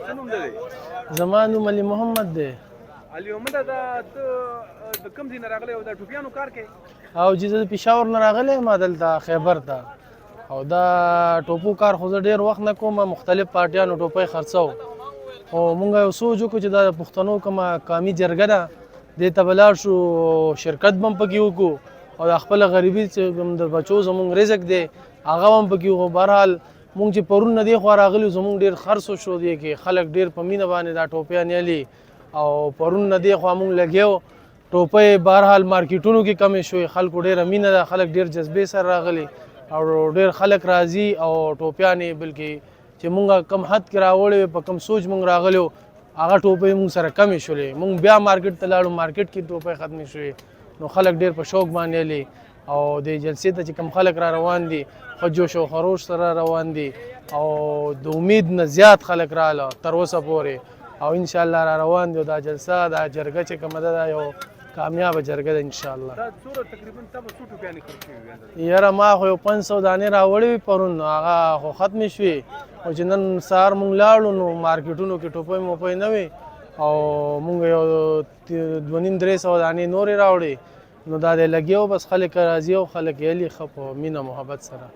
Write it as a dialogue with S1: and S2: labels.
S1: څه نوم دی؟
S2: زما نوم علي محمد دی.
S1: علي محمد، دا ته د کوم ځای نه راغلی او د ټوپیانو کار کوي؟
S2: او چې زه د پېښور نه راغلی یم دلته خیبر ته، او دا ټوپو کار خو زه ډېر وخت نه کوم. مختلف پارټیانو ټوپۍ خرڅو، خو مونږ یو سوچ وکړو چې دا د پښتنو کومه قامي جرګه ده، دې ته به لاړ شو، شرکت به هم پکې وکړو او دا خپله غریبي چې کوم د بچو زمونږ رزق دی، هغه هم پکې وکړو. بهرحال مونږ چې پرون نه دې خوا راغلي، زمونږ ډېر خرڅ وشو. دې کې خلک ډېر په مینه باندې دا ټوپیان اخلي او پرون نه دې خوا مونږ لګیو، ټوپۍ بهرحال مارکیټونو کې کمې شوې. خلکو ډېره مینه ده، خلک ډېر جذبې سره راغلي او ډېر خلک راځي او ټوپیانې، بلکې چې مونږ کم حد کې راوړې، په کم سوچ مونږ راغلي، هغه ټوپۍ مونږ سره کمې شولې. مونږ بیا مارکیټ ته لاړو، مارکیټ کې ټوپۍ ختمې شوې. نو خلک ډېر په شوق باندې اخلي او د جلسې ته چې کم خلک را روان دي، ښه جوش او خروش سره روان دي او د امید نه زیات خلک رااله تر اوسه پورې او ان شاء الله را روان دي. دا جلسه، دا جرګه چې کومه ده، دا یو کامیابه جرګه ده ان شاء الله.
S1: دا څومره تقریبا تا به څو ټوپیانې خرڅ شوي وي؟
S2: یاره، ما خو یو 500 دانې راوړې وې پرون، هغه خو ختمې شوې، او چې نن سهار مونږ لاړو نو مارکیټونو کې ټوپۍ موپۍ نه وې او مونږ یو 250، 300 دانې نورې راوړې. نو دا دی لګیو، بس خلک راځي او خلک یې اخلي ښه په مینه محبت سره.